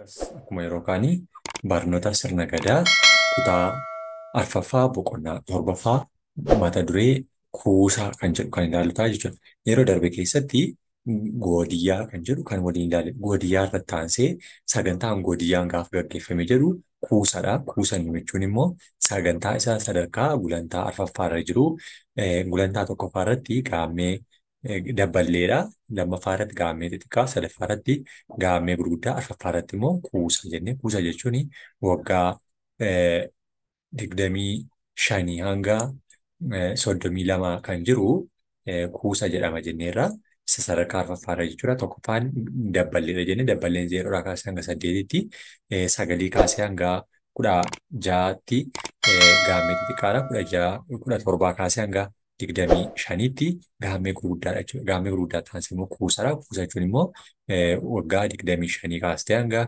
Akkuma yeroo kaanii barnoota sirna gadaa kutaa arfaffaa boqonnaa torbaffaa mata duree kuusaa kan jedhu kan ilaallu ta'a jechuudha. Yeroo darbe keessatti godiyyaa kan jedhu kan waliin ilaalle godiyyaa irratti aansee sagantaan godiyyaan gaafa gaggeeffame jedhu kuusaadha. Kuusan jechuun immoo sagantaa isaa sadarkaa gulantaa arfaffaa irra jiru gulantaa tokkoffaa irratti gaammee dabballeedha. Lammaffaa irratti gaammee xixiqqaa, sadaffaa irratti gaammee gurguddaa, arfaffaa irratti immoo kuusa jennee. Kuusa jechuun waggaa 25 hanga 32 kan jiru kuusa jedhama jenneerra. Isa sadarkaa arfaffaa irra jechuudha. Tokkoffaan dabballeedha jennee dabballeen 0 kaasee hanga 8tti, 9 kaasee hanga 16tti gaammee xixiqqaadha. 16 17 kaasee hanga 25tti gaammee gurguddaadha jechuudha. Gaammee gurguddaa taasise immoo kuusaadha. Kuusa jechuun immoo waggaa 25 kaastee hanga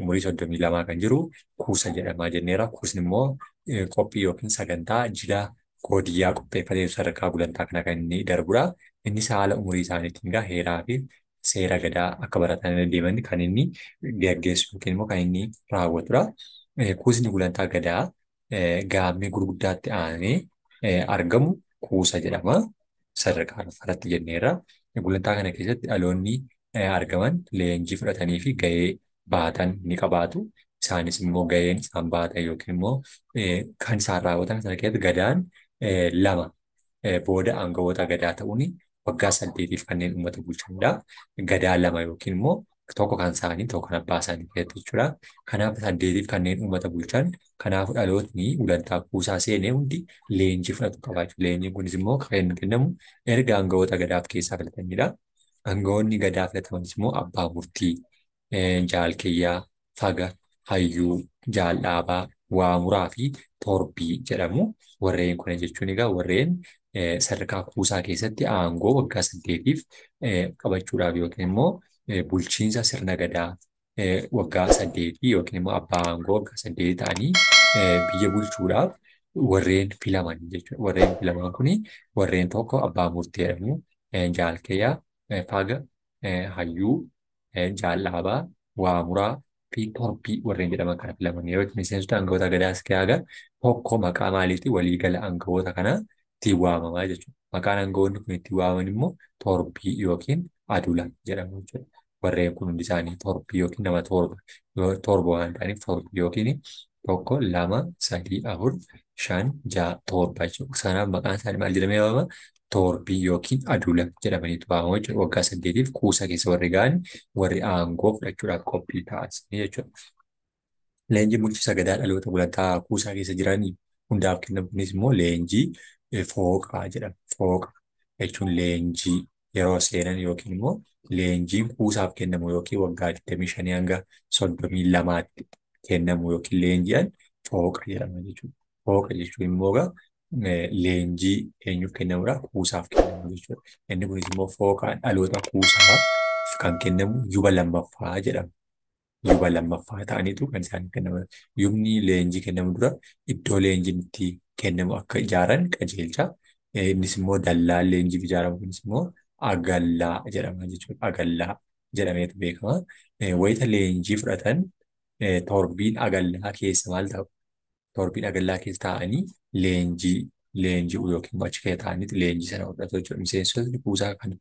umurii 32 kan jiru kuusa jedhama jenneera. Kuusni immoo qophii yookiin sagantaa jila godiyyaa qopheeffatee sadarkaa gulantaa kana kan inni darbudha. Innis haala umurii isaaniitiin egaa heeraa fi seera gadaa akka baratan deeman kan inni gaggeessu yookiin immoo kan inni raawwatudha. Kuusni gulantaa gadaa gaammee gurguddaatti aanee argamu kuusa jedhama. Sadarkaa arfaffaatti jenneerra. Gulantaa kana keessatti dhaloonni argaman leenjii fudhatanii fi gahee baatan ni qabaatu. Isaanis immoo gaheen isaan baatan yookiin immoo kan isaan raawwatan sana keessatti gadaan lama booda aangawoota gadaa ta'uun waggaa 8 kanneen uummata bulchanidha. Gadaa lama yookiin immoo tokko kan isaanii tokko kan abbaa isaanii keessatti jechuudha. Kanaaf 8 kanneen uummata bulchan kanaaf dhalootni gulantaa kuusaa seenee hundi leenjii fudhatu qaba jechuudha. Leenjiin kunis immoo kan kennamu erga aangawoota gadaaf keessaa filatanidha. Aangawoonni gadaa filatamanis immoo abbaa murtii, jaalkiyyaa, faga, hayyuu, jaaldhaabaa, waamuraa fi torbii jedhamu. Warreen kuna jechuun egaa warreen sadarkaa kuusaa keessatti aangoo waggaa 8 qabachuudhaaf yookiin immoo bulchiinsa sirna gadaa waggaa 8 yookiin immoo abbaa aangoo waggaa 8 ta'anii biyya bulchuudhaaf warreen filaman jechuudha. Warreen filaman kuni warreen tokko abbaa murtii jedhamu, jaalkiyyaa, faga, hayyuu, jaaldhaabaa, waamuraa fi torbii warreen jedhaman kana filaman. Yeroo miseensota aangawoota gadaas keessaa tokko maqaa maaliitiin waliigala aangawoota kanaa ittiin waamamaa jechuudha. Maqaan aangawoonni kun ittiin waamaman immoo torbii yookiin adula jedhamu jechuudha. Warreen kun hundi isaanii torbii yookiin nama torba waan ta'aniif torbii yookiin 1, 2, 3, 4, 5, 6, 7 jechuudha. Kanaaf maqaan isaanii maal jedhamee waamama? Torbii yookiin adula jedhamaniitu waamamu jechuudha. Waggaa 8 kuusa keessa warri ga'an warri aangoo fudhachuudhaaf qophii ta'an jechuudha. Leenjiin bulchiinsa gadaa dhaloota gulantaa kuusaa keessa jiran hundaaf kennamu kunis immoo leenjii fooqaa jedhama. Fooqa jechuun leenjii yeroo seenan yookiin immoo leenjiin kuusaaf kennamu yookiin waggaa 25 hanga 32tti kennamu yookiin leenji'an fooqa jedhama jechuudha. Fooqa jechuun immoo egaa leenjii eenyuuf kennamudha? Kuusaaf kennamu jechuudha. Inni kunis immoo fooqaan dhaloota kuusaaf kan kennamu yuba lammaffaa jedhama. Yuba lammaffaa ta'aniitu kan isaan kennamu. Yubni leenjii kennamu dura iddoo leenjiin itti kennamu akka ijaaran qajeelcha. Innis immoo dallaan leenjiif ijaaramu kunis immoo agallaa jedhama jechuudha. Agallaa jedhameetu beekama. Wayita leenjii fudhatan torbiin agallaa keessa maal ta'u? Torbiin agallaa keessa taa'anii leenji'u yookiin immoo achi keessa taa'anii leenjii sana fudhatu jechuudha. Miseensotni kuusaa kan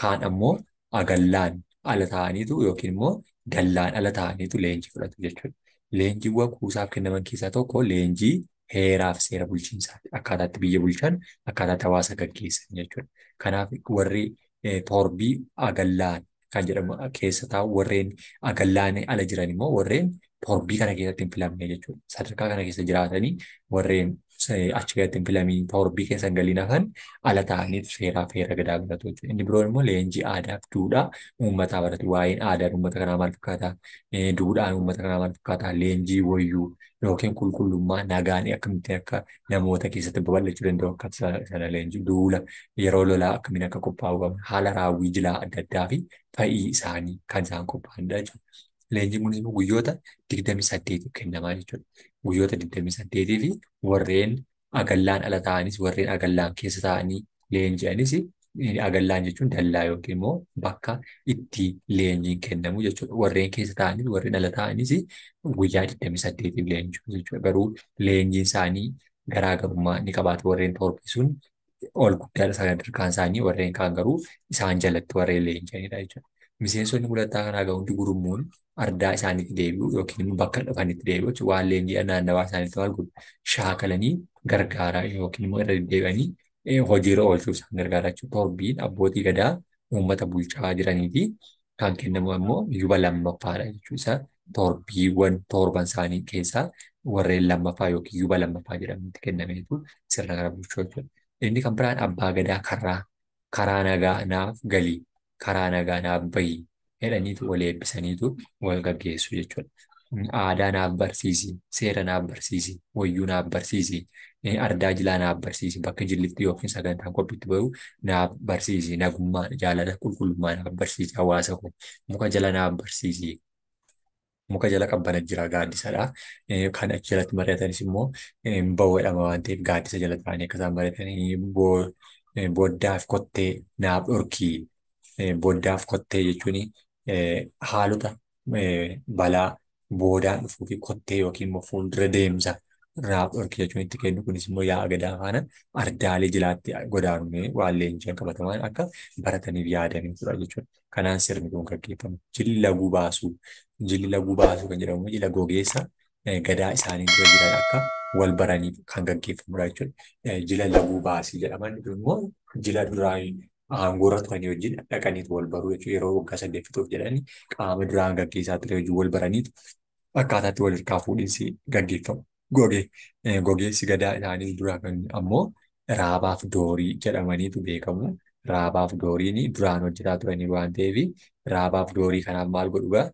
kaan ammoo agallaan ala taa'aniitu yookiin immoo dallaan ala taa'aniitu leenjii fudhatu jechuudha. Leenjiiwwan kuusaaf kennaman keessaa tokko leenjii heeraaf seera bulchiinsaati. Akkaataatti biyya bulchan, akkaataatti hawaasa gaggeessan jechuudha. Kanaaf warri torbii agallaan kan jedhamu keessa taa'u warreen agallaan ala jiran immoo warreen torbii kana keessatti hin filamne jechuudha. Sadarkaa kana keessa jiraatanii warreen achi keessatti hin filamiin torbii keessa hin galiin hafan ala ta'aniif seeraaf heera gadaa baratu jechuudha. Inni biroon immoo leenjii aadaa fi duudhaa uummataa baratu. Waa'een aadaan uummata kanaa maal fakkaata? Duudhaan uummata kanaa maal fakkaata? Leenjii wayyuu yookiin qulqullummaa nagaan akkamittiin akka namoota keessatti babal'achuu danda'u akka sana leenjii duula yeroo lolaa akkamiin akka qophaa'u qaban haala raawwii jilaa adda addaa fi fa'ii isaanii kan isaan qophaa'anidha jechuudha. Leenjiin kunis immoo guyyoota 28 kennamaa jechuudha. Guyyoota 28 fi warreen agallaan ala ta'anis warreen agallaan keessa ta'anii leenji'anis Agallaan jechuun dallaa yookiin immoo bakka itti leenjiin kennamu jechuudha. Warreen keessa taa'anis warreen ala taa'anis guyyaa 28 leenji'u jechuudha. Garuu leenjiin isaanii garaagarummaa ni qabaata. Warreen torbii sun ol guddaadha sadarkaan isaanii, warreen kaan garuu isaan jalatti warreen leenji'anidha jechuudha. Miseensonni gulantaa kanaa gahu hundi gurmuun ardaa isaaniitti deebi'u yookiin immoo bakka dhufanitti deebi'u jechuudha. Waan leenji'an naannawaa isaaniitti maal godhu shaakalanii gargaaraa yookiin immoo irra deddeebi'anii hojiirra oolchuuf isaan gargaara jechuudha. Torbiin abbootii gadaa uummata bulchaa jiranii fi kan kennamu immoo yuba lammaffaadha jechuudha. Isa torbiiwwan torban isaanii keessaa warreen lammaffaa yookiin yuba lammaffaa jedhamutti kennameetu sirna kana bulchuu jechuudha. Inni kan biraan abbaa gadaa karaa nagaa naaf galii, karaa nagaa naaf bahii jedhaniitu wal eebbisaniitu wal gaggeessu jechuudha. Aadaa naaf barsiisi, seera naaf barsiisi, wayyuu naaf barsiisi, ardaa jilaa naaf barsiisi, bakka jillitti yookiin sagantaan qophiitti bahu naaf barsiisi, nagummaa, jaalala, qulqullummaa naaf barsiisi, hawaasa koo muka jala naaf barsiisi. Muka jala qabbana jira gaaddisadha. Kan achi jalatti mari'atanis immoo bahu jedhama waan ta'eef gaaddisa jala taa'anii akka isaan mari'atanii boddaaf kottee naaf dhorkii. Boddaaf kottee jechuun haalota balaa boodaan dhufuu fi kottee yookiin immoo fuuldura deemsa naaf dhorkii jechuun itti kennu. Kunis immoo yaa'a gadaa faana ardaalee jilaatti godaanumee waan leenji'an qabatamaan akka barataniif yaadamee tura jechuudha. Kanaan sirni kun gaggeeffama. Jilli laguu baasuu. Jilli laguu baasuu kan jedhamu jila gogeessa gadaa isaanii dura jiran akka wal baraniif kan gaggeeffamudha jechuudha. Jila laguu baasii jedhaman immoo jila duraa aangoorra turanii wajjin dhaqaniitu wal baruu jechuudha. Yeroo waggaa 8 fixuuf jedhanii qaama duraan gaggeessaa ture wajjin wal baraniitu akkaataatti wal harkaa fuudhinsi gaggeeffamu. Gogeessi gadaa isaanii duraa kan ammoo raabaaf doorii jedhamaniitu beekamu. Raabaaf dooriin duraan hojjetaa turanii waan ta'eef raabaaf doorii kanaaf maal godhu gaa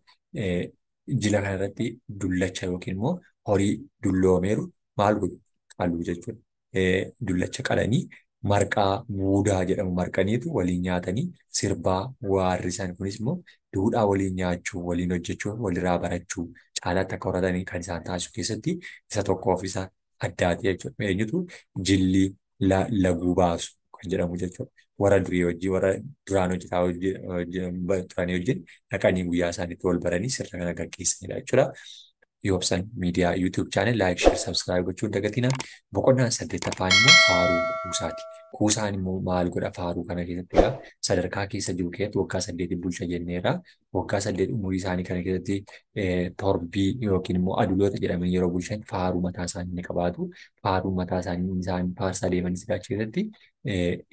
jila kanarratti dullacha yookiin immoo horii dulloomeeru maal godhu qaluu jechuudha. Dullacha qalanii marqaa muudaa jedhamu marqaniitu waliin nyaatanii sirbaa waarrisan. Kunis immoo duudhaa waliin nyaachuu, waliin hojjechuu, walirraa barachuu caalaatti akka horatanii kan isaan taasisu keessatti isa tokkoof isa addaati jechuudha. Eenyutu jilli laguu baasu kan jedhamu jechuudha. Warra durii hojii warra duraan hojjetaa turanii wajjin dhaqanii guyyaa isaaniitti wal baranii sirna kana gaggeessanidha jechuudha. Yoobsan Miidiyaa YouTube channel like, share, subscribe gochuun dagatina. Boqonnaan 8ffaan immoo faaruu kuusaati. Kuusaan immoo maal godha faaruu kana keessatti egaa sadarkaa keessa jiru keessatti waggaa 8 bulcha jenneerra. Waggaa 8 umurii isaanii kana keessatti torbii yookiin immoo aduloota jedhaman yeroo bulchan faaruu mataa isaanii ni qabaatu. Faaruu mataa isaanii isaan faarsaa deemanis achi keessatti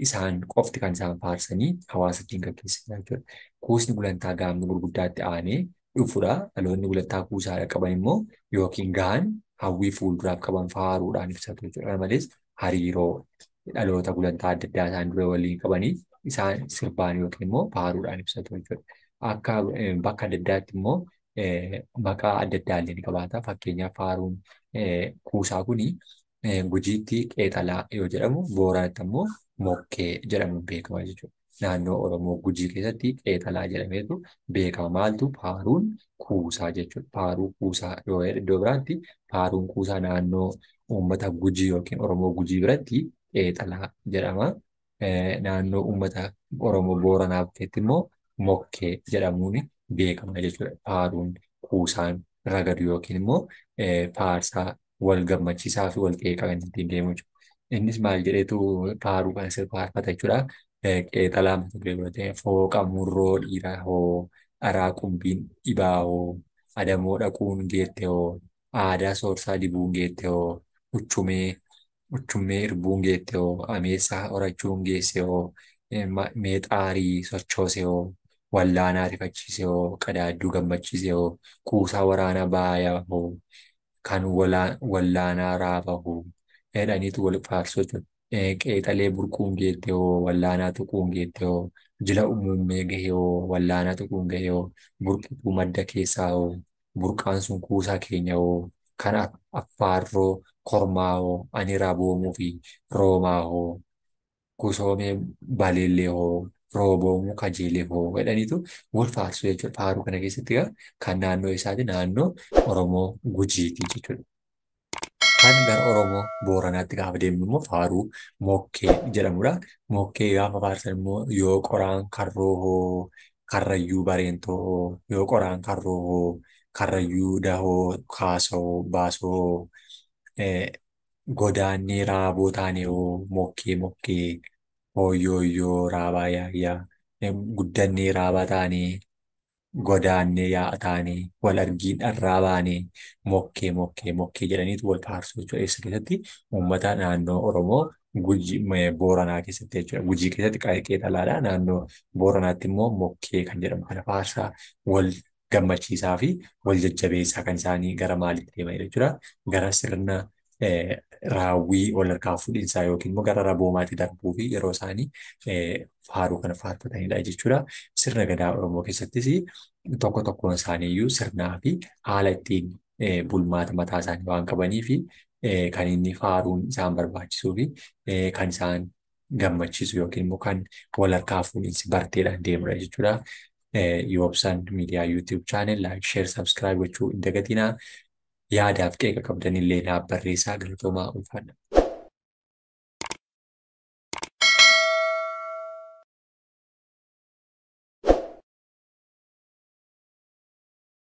isaan qofti kan isaan faarsanii hawaasa ittiin gaggeessan jechuudha. Kuusni gulantaa gaamni gurguddaatti aanee dhufudha. Dhaloonni gulantaa kuusaa qaban immoo yookiin gahan hawwii fuulduraaf qaban faaruudhaan ibsatu jechuudha. Kana malees hariiroo dhaloota gulantaa adda addaa isaan dura waliin qabanii isaan sirbaan yookiin immoo faaruudhaan ibsatu jechuudha. Akka bakka adda addaatti immoo maqaa adda addaa illee ni qabaata. Fakkeenyaaf faaruun kuusaa kuni Gujiitti qeexalaa yoo jedhamu, Booranatti immoo mokkee jedhamuun beekama jechuudha. Naannoo Oromoo Gujii keessatti qeexalaa jedhameetu beekama. Maaltu faaruun kuusaa jechuudha. Faaruu kuusaa yoo jedhu iddoo biraatti faaruun kuusaa naannoo uummata Gujii yookiin Oromoo Gujii biratti qeexalaa jedhama. Naannoo uummata Oromoo Booranaatti immoo mokkee jedhamuun beekama jechuudha. Faaruun kuusaan ragadu yookiin immoo faarsaa wal gammachiisaa fi wal qeeqaa kan ittiin deemu jechuudha. Innis maal jedheetu faaruu kana faarfata jechuudha. Qeexalaa mata duree godhatee fooqa murroo dhiiraa hoo, dharaa qumbiin dhibaa hoo, adamoo dhaquun geette hoo, aadaa soorsaa dibuun geette hoo, uchummee irbuun geette hoo, ameessaa horachuun geesse hoo, meexaarii sochoose hoo, wallaanaa rifachiise hoo, qadaadduu gammachiise hoo, kuusaa waraana baayaa hoo, kan wallaanaa raaba hoo jedhaniitu wal faarsu jechuudha. Qeexalee burquun geette hoo, wallaanaa tuquun geette hoo, jila umummee gahe hoo, wallaanaa tuquun gahe hoo, burqituu madda keessaa hoo, burqaan sun kuusaa keenya hoo, kan affaarroo kormaa hoo, ani raboomuu fi roomaa hoo, kusoomee baleellee hoo, rooboomuu kajeelee hoo jedhaniitu wal faarsu jechuudha. Faaruu kana keessatti egaa kan naannoo isaati naannoo Oromoo Gujiiti jechuudha. Kan gara Oromoo Booranaatti gaafa deemnu immoo faaruu Mokkee jedhamudha. Mokkee gaafa faarsan immoo yoo qoraan karroo hoo karrayyuu bareentoo hoo yoo qoraan karroo hoo karrayyuu dahoo kaasoo baasoo godaannee raaboo taane hoo mokkee mokkee hooyyooyyoo raabaa yaayyaa guddannee raabaa taanee godaannee yaa'a taanee wal argiin dharraa baanee mokkee mokkee mokkee jedhaniitu wal faarsuu jechuudha. Eessa keessatti uummata naannoo Oromoo Gujii Booranaa keessatti jechuudha. Gujii keessatti qeexalaadha. Naannoo Booranaatti immoo mokkee kan jedhamu kana faarsaa wal gammachiisaa fi wal jajjabeessaa kan isaanii gara maalitti deeman jechuudha. Gara sirna raawwii wal harkaa fuudhinsaa yookiin immoo gara raboomaatti darbuu fi yeroo isaanii faaruu kana faarfatanidha jechuudha. Sirna gadaa Oromoo keessattis tokko tokkoon isaaniiyyuu sirnaa fi haala ittiin bulmaata mataa isaanii waan qabanii fi kan inni faaruun isaan barbaachisuu fi kan isaan gammachiisu yookiin immoo kan wal harkaa fuudhinsi barteedhaan deemudha jechuudha. Yoobsan miidiyaa YouTube channel like, share, subscribe gochuu hin dagatinaa. Yaadaaf qeeqa qabdanillee naaf barreessaa galatoomaa ulfaadha.